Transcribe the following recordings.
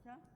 Unsa?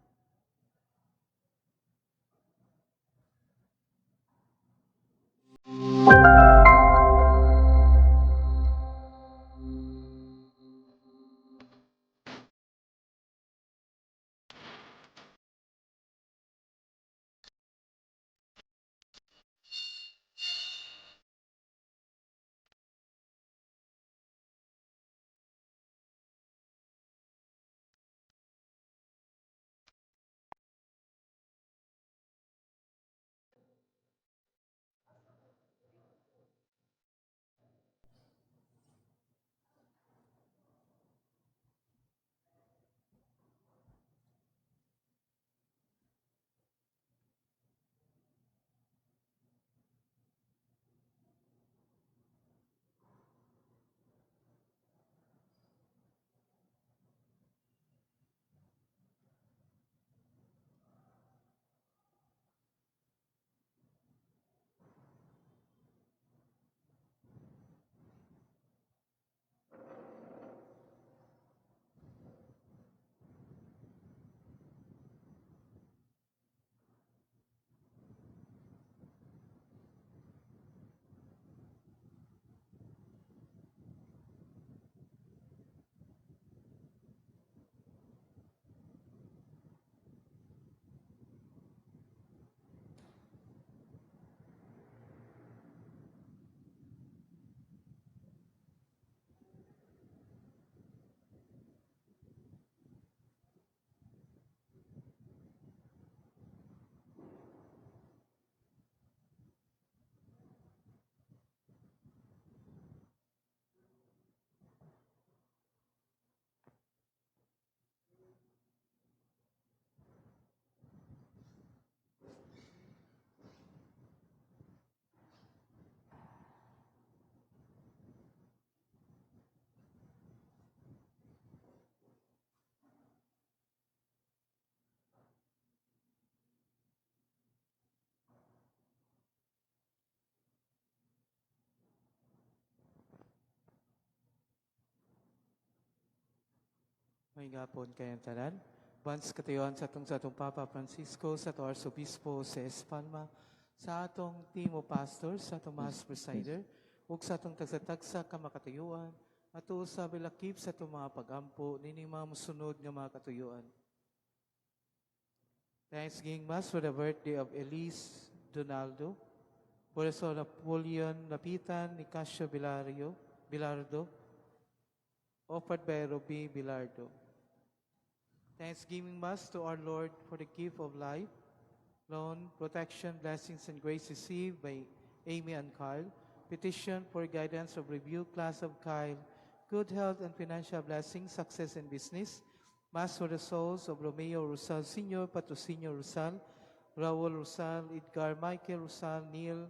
May gapon kayong tanan. Bans katuyon sa atong Papa Francisco, sa atong Arsobispo sa Espalma, sa atong team of pastors, sa atong Mass Presider, ug sa atong tagsa-tagsa ka makatuyuan, ato sa bilakip sa atong mga pagampo, nining mga musunod nga mga katuyuan. Thanksgiving Mass for the birthday of Elise Donaldo, for the soul of Napoleon Lapitan, Nicasio Bilario, Bilardo, offered by Ruby Bilardo. Thanksgiving Mass to our Lord for the gift of life, loan, protection, blessings, and grace received by Amy and Kyle. Petition for guidance of review class of Kyle, good health and financial blessings, success in business. Mass for the souls of Romeo Rosal Sr., Patrocinio Rosal, Raul Rosal, Edgar Michael Rosal, Neil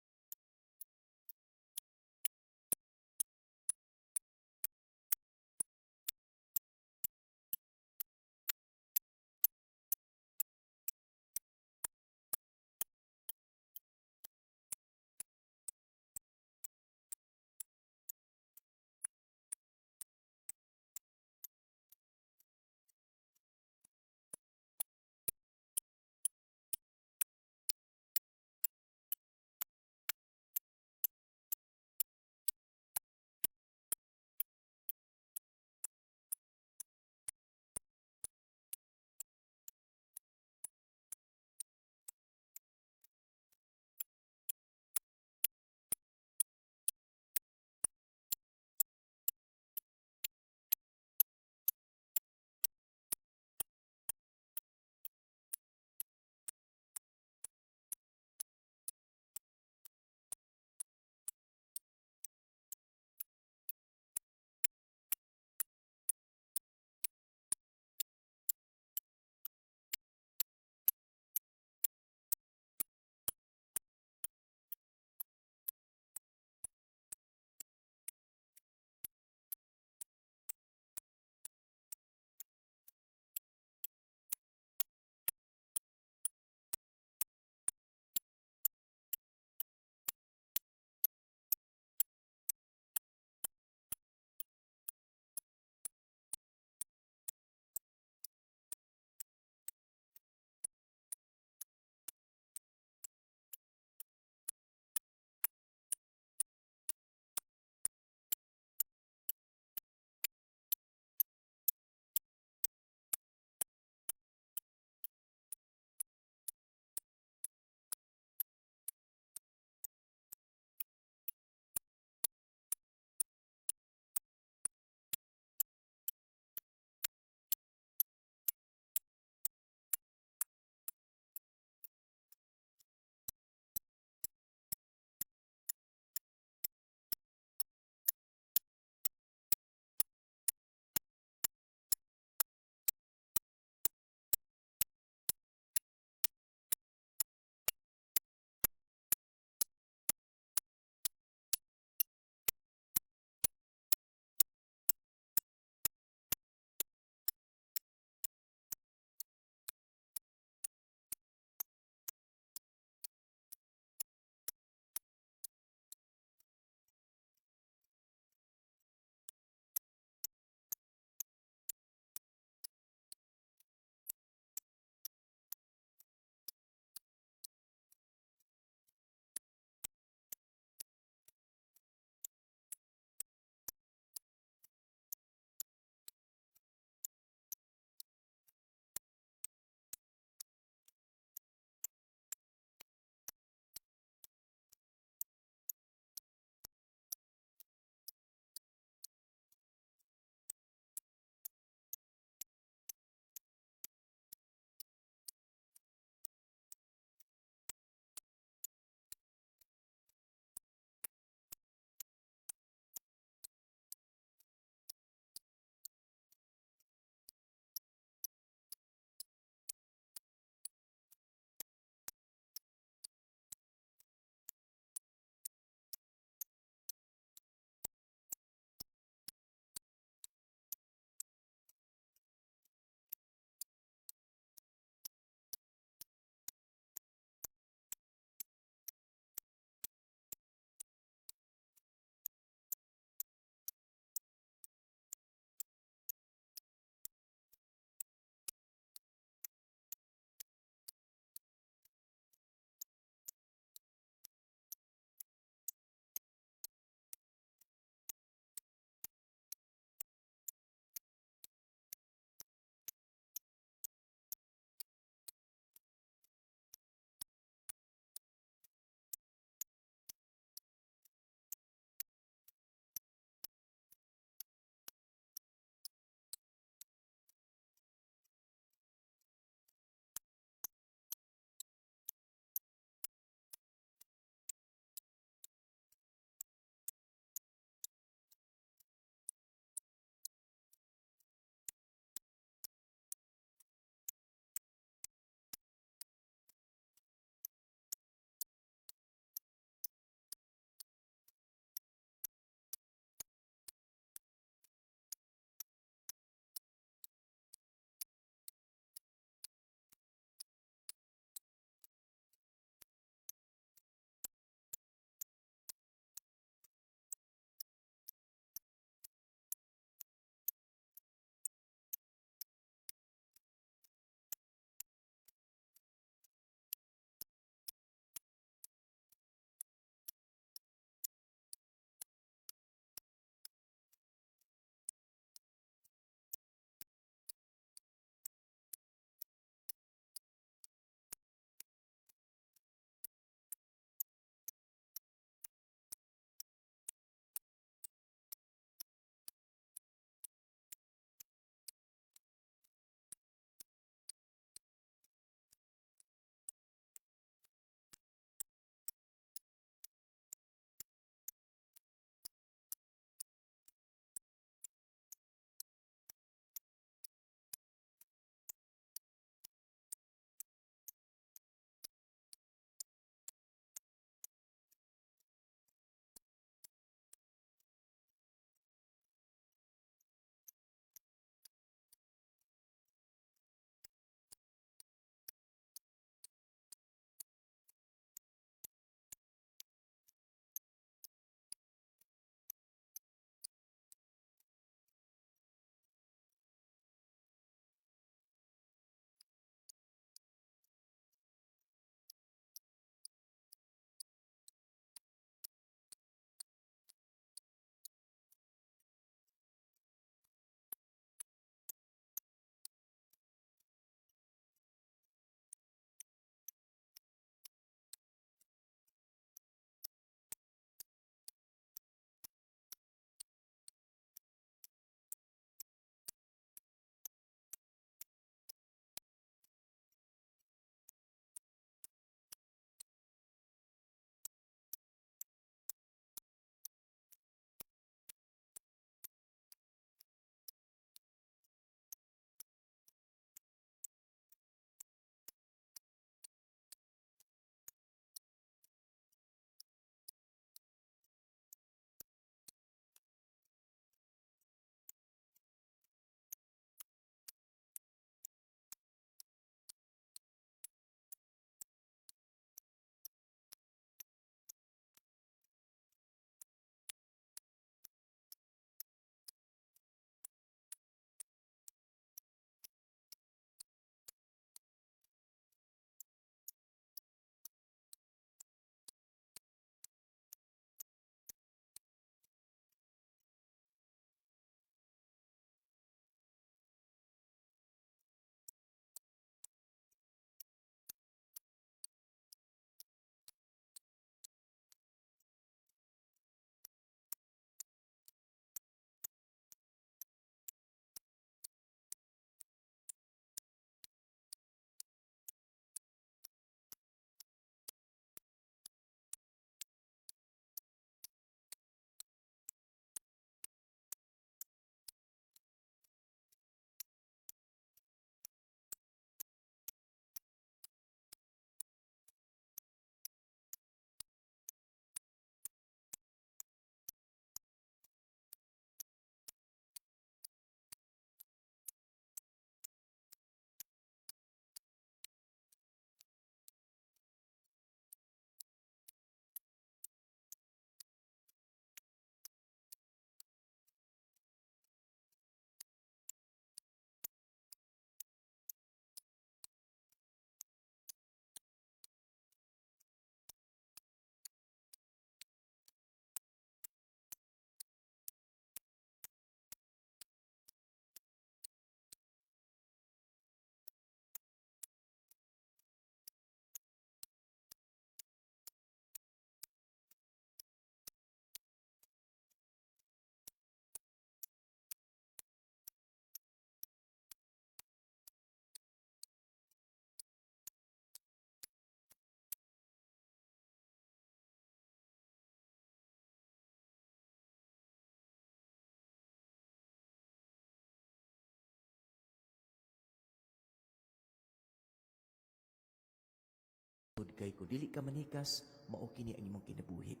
Tungod kay kung dili ka manikas, mao kini ang imong kinabuhi.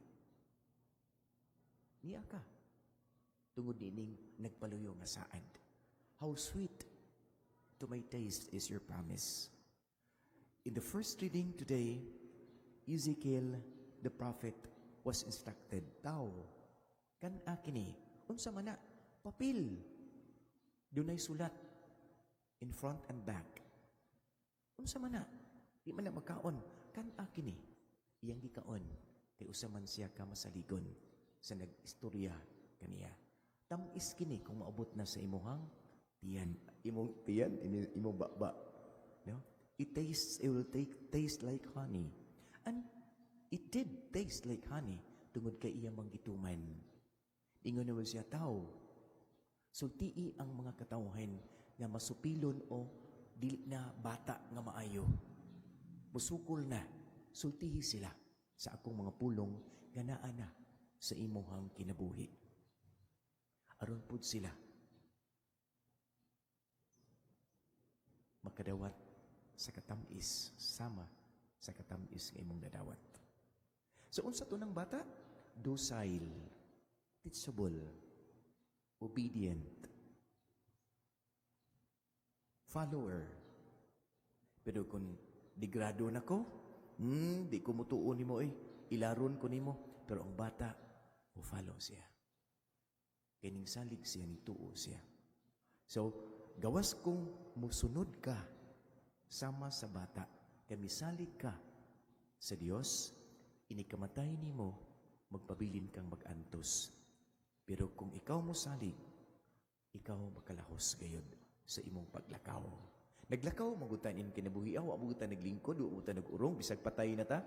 Niya ka. Tungod nining nagpaluyo nga saad. How sweet to my taste is your promise. In the first reading today, Ezekiel the prophet was instructed, "Tao, kan-a kini." Unsa man na? Papil. Dunay sulat in front and back. Unsa man na? Di man na magkaon. Kan-a kini. Iyang gikaon. Kay usa man siya ka masaligon sa nag-istorya kaniya. Tamis kini kung maabot na sa imuhang tiyan. Imong tiyan, imong baba. No? It will taste like honey. And it did taste like honey tungod kay iya mang gituman. Ingon naman siya, "Tao, sultii ang mga katawhan nga masupilon o dili na bata nga maayo. Musukol na, sultihi sila sa akong mga pulong nga naa na sa imuhang kinabuhi. Aron pud sila makadawat sa katamis sama sa katamis nga imong nadawat." So unsa to ng bata? Docile, teachable, obedient, follower. Pero kung degrado na ko, di ko mutuo nimo eh, ilaron ko nimo. Pero ang bata, mo follow siya. Kining salig siya, ni tuo siya. So, gawas kung musunod ka sama sa bata, kay misalig ka sa Dios, inikamatay nimo, magpabilin kang mag-antos. Pero kung ikaw mosalig, ikaw makalahos gayod sa imong paglakaw. Naglakaw magutan in kinabuhi, aw abutan naglingkod, abutan nag-urong, bisag patay na ta.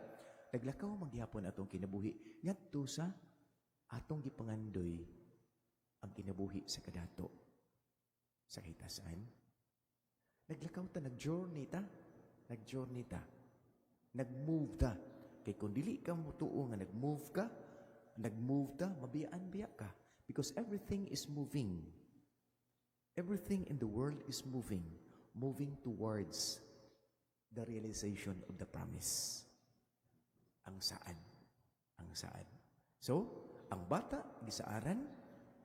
Naglakaw magyapon atong kinabuhi ngadto sa atong gipangandoy ang kinabuhi sa kadato sa kahitasan. Naglakaw ta, nag-journey ta, nag-journey ta, nag-move ta. Kay kung dili ka motuo nga nag-move ka, nag-move ta, mabiyaan biya ka. Because everything is moving. Everything in the world is moving. Moving towards the realization of the promise. Ang saad. Ang saad. So, ang bata, gisaaran,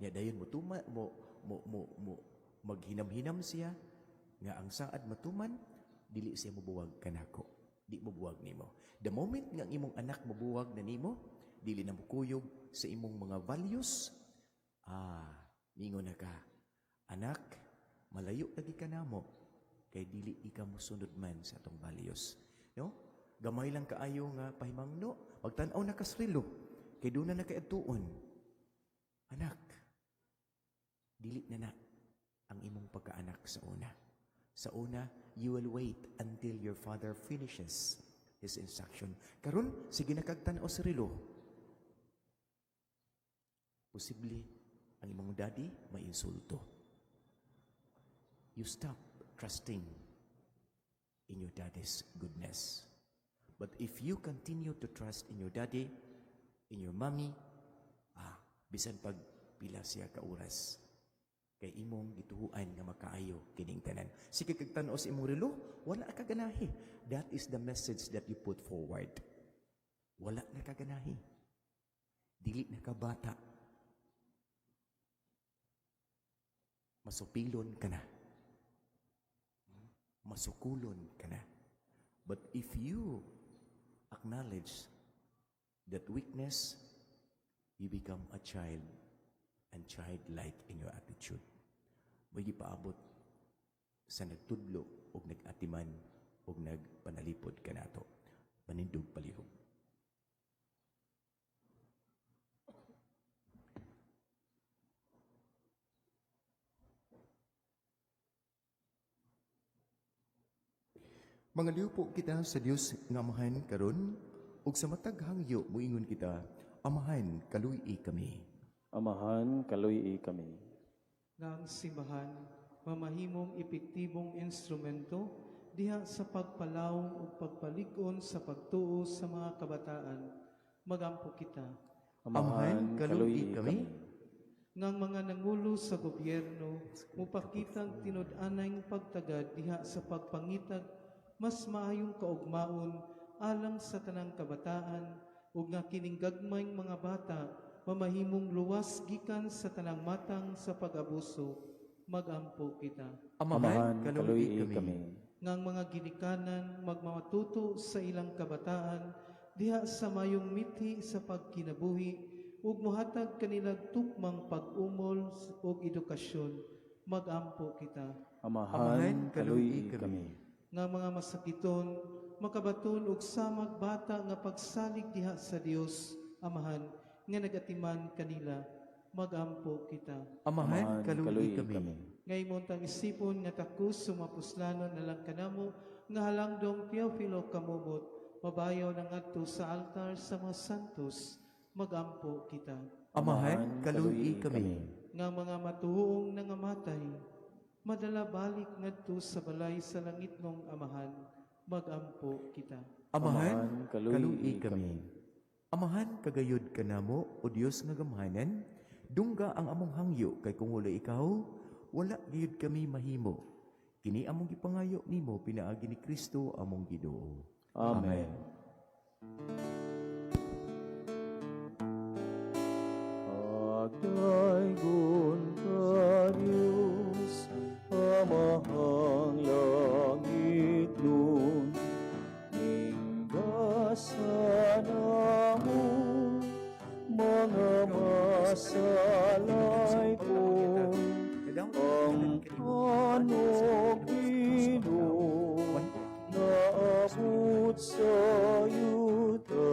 niya dayon mo tuma, mo, mo, mo, mo, maghinam-hinam siya, nga ang saad matuman, dili siya mobuwag kanako. Di mobuwag nimo. The moment nga ang imong anak mobuwag na nimo, dili na mokuyog sa imong mga values, ningon na ka, "Anak, malayo lagi ka namo, kay dili ika mosunod man sa atong values." No? Gamay lang kaayo nga pahimangno, magtan-aw na ka sa relo, kay doon na nakaadtuon. Anak, dili na na ang imong pagkaanak sa una. Sa una, you will wait until your father finishes his instruction. Karon, sige na kag tan-aw sa relo. Posible, ang imong daddy may insulto. You stop trusting in your daddy's goodness. But if you continue to trust in your daddy, in your mommy, bisan pag pila siya ka oras, kay imong gituhuan nga makaayo kining tanan. Sige kag tan-aw sa imong relo, wala ka ganahi. That is the message that you put forward. Wala na ka ganahi. Dili na ka bata. Masupilon ka na. Masukulon ka na. But if you acknowledge that weakness, you become a child and childlike in your attitude. May gipaabot sa nagtudlo og nag-atiman og nagpanalipod kanato. Manindog palihog. Mangaliw po kita sa Dios nga Amahan karon ug sa matag hangyo moingon kita, Amahan, kaluy-i kami. Amahan, kaluy-i kami. Nga ang simbahan mamahimong epektibong instrumento diha sa pagpalawom ug pagpalig-on sa pagtuo sa mga kabataan. Magampo kita. Amahan, kaluy-i kami. Nga ang mga nangulo sa gobyerno mupakitang tinud-anay pagtagad diha sa pagpangitag mas maayong kaugmaon alang sa tanang kabataan ug nga kining gagmayng mga bata mamahimong luwas gikan sa tanang matang sa pag-abuso. Magampo kita. Amahan, kaluoy kami. Nga ang mga ginikanan magmatuto sa ilang kabataan diha sa mayong mithi sa pagkinabuhi ug mohatag kanilag tukmang pag-umol ug edukasyon. Magampo kita. Amahan, kaluoy kami. Nga mga masakiton makabaton og samag bata nga pagsalig diha sa Dios Amahan nga nagatiman kanila. Magampo kita. Amahan, kaluoy kami. Nga imong tang isipon nga takos sumapuslanon alang kanamo nga halangdong Teofilo Camomot mabayaw na ngadto sa altar sa mga santos. Magampo kita. Amahan, kaluoy kami. Nga mga matuong nangamatay madala balik ngadto sa balay sa langitnong Amahan. Magampo kita. Amahan, kaluoy kami. Amahan, kagayod kanamo, o Dios nga gamhanan, dungga ang among hangyo kay kung wala ikaw, wala gayud kami mahimo. Kini among gipangayo nimo pinaagi ni Kristo among Ginoo. Amen. Pagdaygon ka, Diyos, Amahang langit nun, Ninggasan mo, mga masalay ko, ang kanog Ginoo, naabot sa yuta,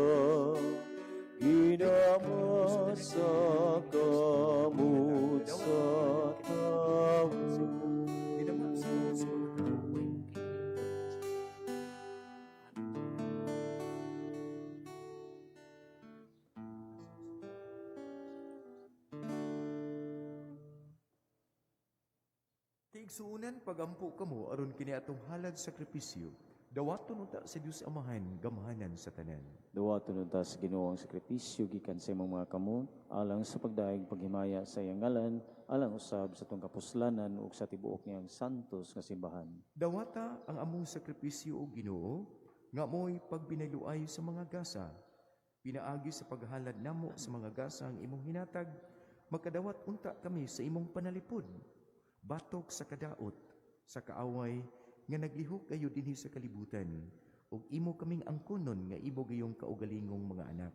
ginama sa kamot sa tao. Kaigsuonan, pagampo kamo aron kini atong halad sakripisyo. Dawaton unta sa Dios Amahan, gamhanan sa tanan. Dawaton unta sa Ginoo ang sakripisyo gikan sa imong mga kamot alang sa pagdayeg paghimaya sa iyang ngalan, alang usab sa atong kapuslanan ug sa tibuok niyang santos nga simbahan. Dawata ang among sakripisyo o Ginoo nga mo'y pagbinaluay sa mga gasa. Pinaagi sa paghalad namo sa mga gasa ang imong hinatag, makadawat unta kami sa imong panalipod. Batok sa kadaot, sa kaaway nga naglihok kayo dinhi sa kalibutan, ug imo kaming angkonon nga imo gayong kaugalingong mga anak.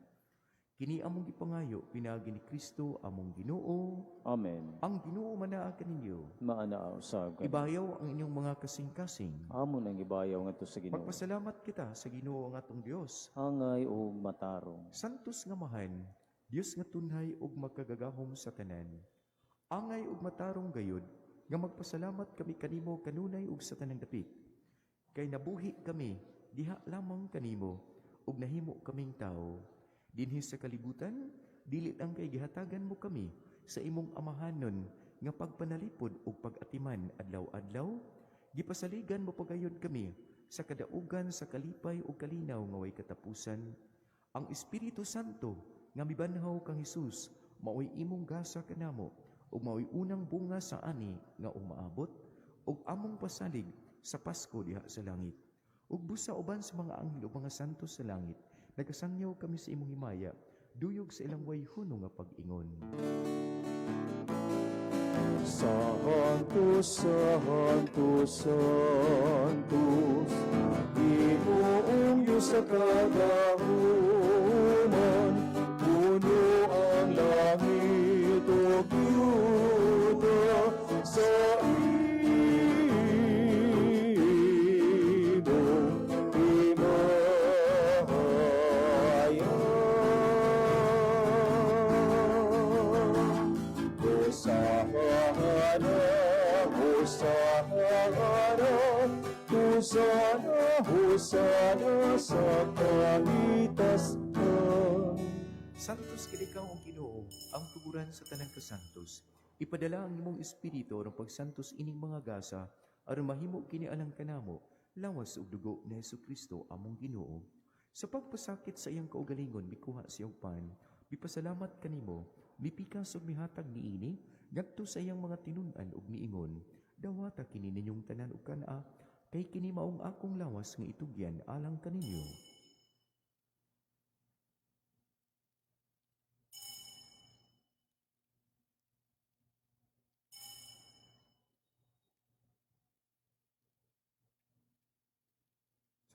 Kini among gipangayo pinaagi ni Kristo among Ginoo. Amen. Ang Ginoo manaa kaninyo. Maanaa usab kaniyo. Ibayaw ang inyong mga kasing-kasing. Amo nang ibayaw ngadto sa Ginoo. Magpasalamat kita sa Ginoo ang atong Dios. Angay ug matarong. Santos nga mahan, Dios nga tunhay ug makagagahom sa tanan. Angay ug matarong gayud nga magpasalamat kami kanimo kanunay ug sa tanang dapit. Kay nabuhi kami diha lamang kanimo ug nahimo kaming tawo. Dinhi sa kalibutan, dili lang kay gihatagan mo kami sa imong amahanon nga pagpanalipod ug pag-atiman adlaw-adlaw, gipasaligan mo pagayod kami sa kadaugan sa kalipay ug kalinaw nga way katapusan. Ang Espiritu Santo nga mibanhaw kang Hesus maoy imong gasa kanamo ug maoy unang bunga sa ani nga umaabot ug among pasalig sa Pasko diha sa langit. Ug busa uban sa mga anghel ug mga santo sa langit, nagasangyaw kami sa imong himaya, duyog sa ilang way hunong nga pag-ingon. Santo, Santo, Santos, Ginoong Diyos sa kagahuman, puno ang langit ug yuta sa imong himaya. Hosana, Hosana, Hosana, Hosana sa kalitasan. Santos kini ikaw ang Ginoo, ang tuguran sa tanang kasantos. Ipadala ang imong espiritu aron pagsantos ining mga gasa, aron mahimo kini alang kanamo, lawas ug dugo ni Hesukristo among Ginoo. Sa pagpasakit sa iyang kaugalingon mikuha siya og pan, mipasalamat kanimo, mipikas ug mihatag niini ngadto sa iyang mga tinun-an ug miingon, dawata kini ninyong tanan ug kan-a, kay kini maong akong lawas nga itugyan alang kaninyo.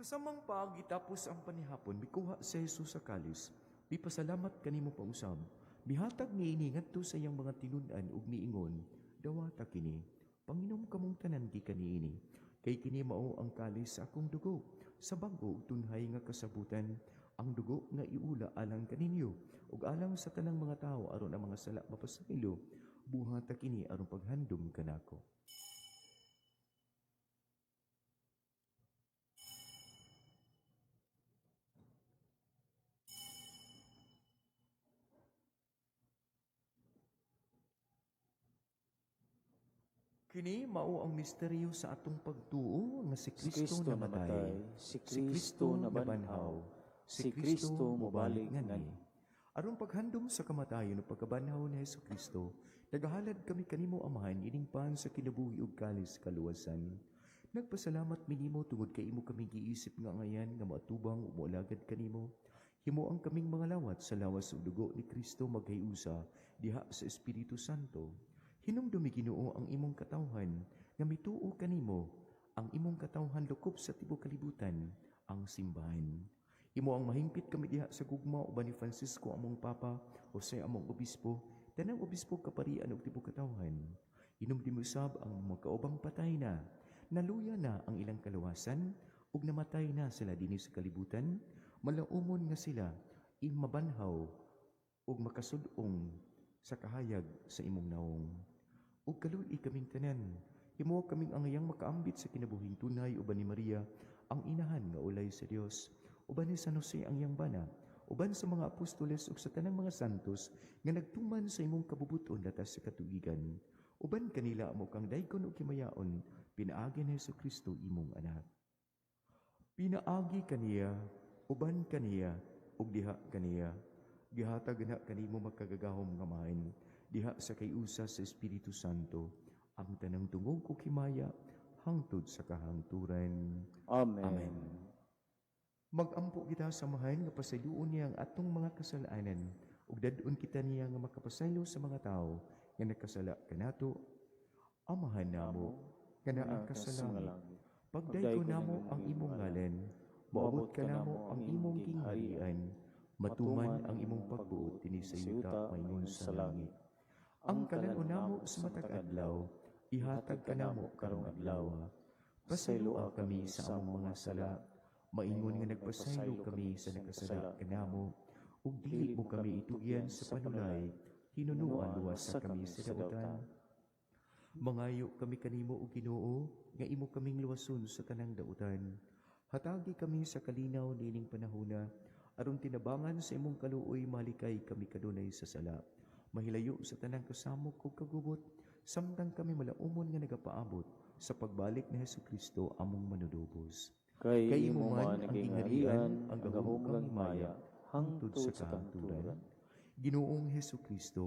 Sa samang paagi tapos ang panihapon, mikuha si Jesus sa kalis, mipasalamat kanimo pausab, mihatag niini ngadto sa iyang mga tinun-an ug miingon, dawata kini, panginom kamong tanan gikan niini, kay kini mao ang kalis sa akong dugo, sa bag-o ug tunhay nga kasabutan, ang dugo nga iula alang kaninyo ug alang sa tanang mga tawo aron ang mga sala mapasaylo, buhata kini aron paghandom kanako. Kini mao ang misteryo sa atong pagtuo nga si Si Kristo Kristo namatay, namatay, si Kristo nabanhaw, si Kristo mobalik ngani. Aron paghandom sa kamatayon ug pagkabanhaw ni Hesus Kristo, nagahalad kami kanimo Amahan ining pan sa kinabuhi ug kalis kaluwasan. Nagpasalamat mi nimo tungod kay imo kami giisip nga angayan nga moatubang ug moalagad kanimo. Himo ang kaming mga lawat sa lawas ug dugo ni Kristo maghiusa diha sa Espiritu Santo. Hinumdumi Ginoo ang imong katawhan nga mituo kanimo, ang imong katawhan lokop sa tibuok kalibutan, ang simbahan. Imo ang mahingpit kami diha sa gugma uban ni Francisco among Papa, Jose among Obispo, tanang obispo kaparian ug tibuok katawhan. Hinumdumi usab ang mga kaubang patay na, naluya na ang ilang kaluwasan ug namatay na sila dinhi sa kalibutan, malaumon nga sila imabanhaw ug makasud-ong sa kahayag sa imong naong. Ug kaluy kaming tanan, himo kaming angayang makaambit sa kinabuhing tunay uban ni Maria, ang inahan nga ulay sa Dios, uban ni San Jose ang iyang bana, uban sa mga apostoles ug sa tanang mga santos nga nagtuman sa imong kabubuton latas sa katuigan. Uban kanila amo kang daygon ug himayaon, pinaagi ni Hesus Kristo imong anak. Pinaagi kaniya, uban kaniya, ug diha kaniya, gihatag na kanimo makagagahom nga mahin, diha sa kayusa sa Espiritu Santo, ang tanang tungog ug himaya hangtod sa kahangturan. Amen. Amen. Magampo kita sa Amahan nga pasayloon niya ang atong mga kasalanan ug dad-on kita niya nga makapasaylo sa mga tawo nga nakasala kanato. Amahan namo nga naa ka sa langit, pagdaygo namo ang imong ngalan, moabot kanamo ang imong gingharian, matuman ang imong pagbuot dinhi sa yuta maingon sa langit. Ang kalan-on namo sa matag adlaw, ihatag kanamo karong adlaw. Pasayloa kami sa among mga sala, maingon nga nagpasaylo kami sa nakasala kanamo, ug dili mo kami itugyan sa panulay, hinunuan luwasa kami sa dautan. Mangayo kami kanimo o Ginoo, nga imo kaming luwason sa tanang dautan. Hatagi kami sa kalinaw niining panahona, aron tinabangan sa imong kaluoy malikay kami kadunay sa sala. Mahilayo sa tanang kasamok ug kagubot, samtang kami malaumon nga nagapaabot sa pagbalik ni Hesus Kristo among manudubos. Kay Kay imo imo man man ang ang gingharian, gingharian, ang ang gahom gahom kang kang himaya, himaya, hangtod hangtod sa sa kahangturan. kahangturan. Ginoong Hesus Kristo,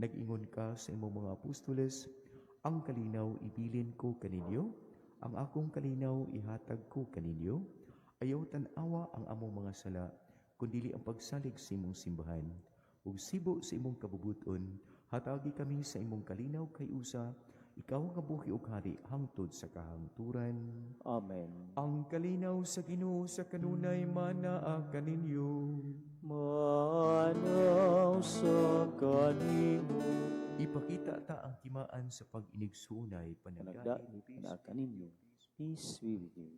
nag-ingon ka sa imong mga apostoles, ang kalinaw ibilin ko kaninyo, ang akong kalinaw ihatag ko kaninyo. Ayaw tan-awa ang among mga sala, kundili ang pagsalig sa imong simbahan. Ug sibo sa imong kabubuton, hatagi kami sa imong kalinaw kay usa, ikaw nga buhi ug hari hangtod sa kahangturan. Amen. Ang kalinaw sa Ginoo sa kanunay manaa kaninyo. Manaw sa kanimo. Ipakita ta ang timaan sa pag-inigsuonay panagdaig Panagdaig anaa kaninyo. Peace be with you.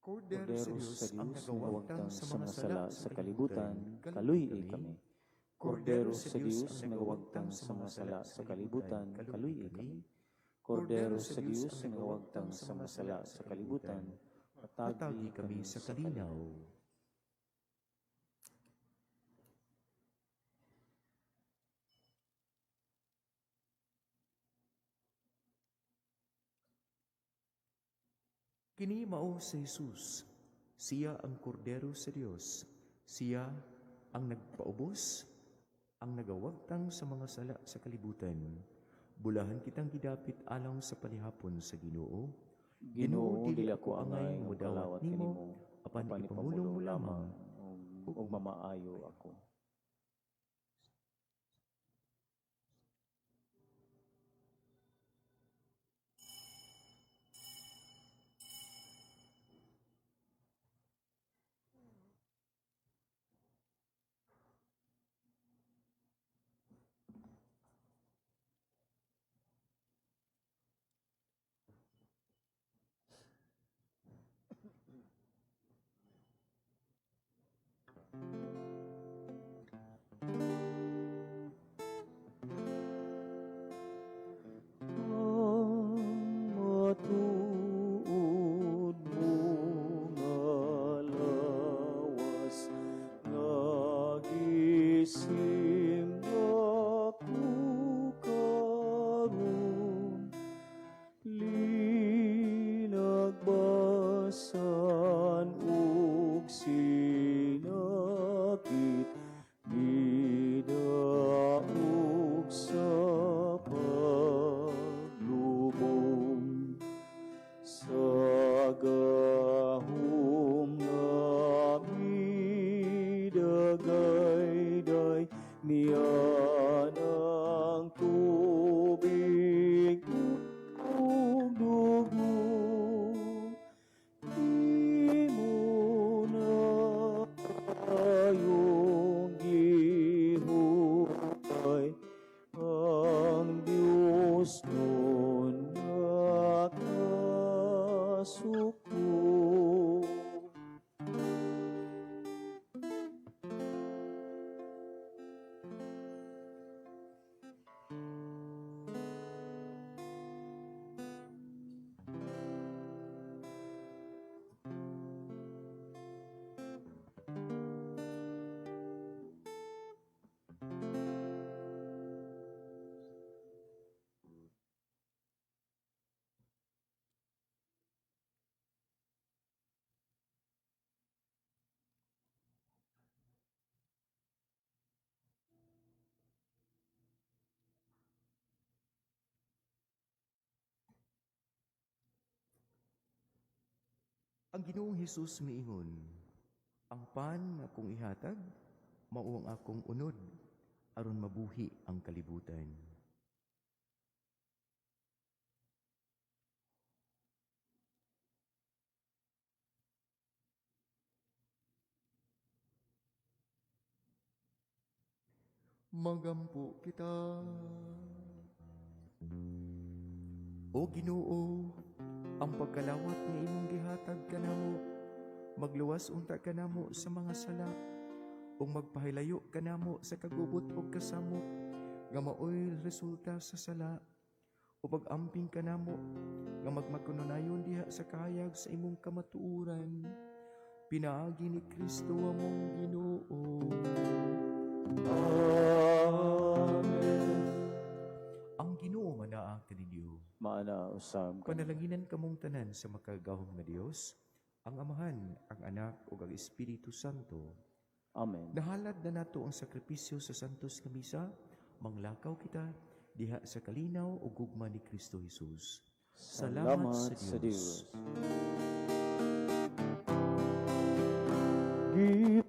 Kordero sa Kordero Dios sa ang Dios nagawagtang nagawagtang sa mga sala sa kalibutan, kaluy-i kami. Kordero sa Dios nagawagtang sa mga sala sa kalibutan, kaluy-i kami. Kordero sa Dios nagawagtang sa mga sala sa kalibutan, Hatagi kami sa kalinaw. Kini mao si Jesus. Siya ang kordero sa Dios. Siya ang nagpaubos, ang nagawagtang sa mga sala sa kalibutan. Bulahan kitang gidapit alang sa panihapon sa Ginoo. Ginoo, dili ako angay nga nga modawat modawat nimo, kanimo, apan apan ipamulong mo ipamulong lamang lamang ug mamaayo ako. Kusnon nga kasuko. Ang Ginoong Hesus miingon, "Ang pan nga akong ihatag, mao ang akong unod, aron mabuhi ang kalibutan." Magampo kita. O Ginoo, ang pagkalawat nga imong gihatag kanamo, magluwas unta kanamo sa mga sala, ug magpahilayo kanamo sa kagubot ug kasamok nga maoy resulta sa sala, ug pag-amping kanamo nga magmakanunayon diha sa kahayag sa imong kamatuoran, pinaagi ni Kristo among Ginoo. Amen. Ang Ginoo manaa kaninyo. Maana usab. Panalanginan kamong tanan sa makagagahom nga Dios, ang Amahan, ang Anak ug ang Espiritu Santo. Amen. Nahalad na nato ang sakripisyo sa Santos nga Misa, manglakaw kita diha sa kalinaw ug gugma ni Kristo Jesus. Salamat sa Dios. Gipa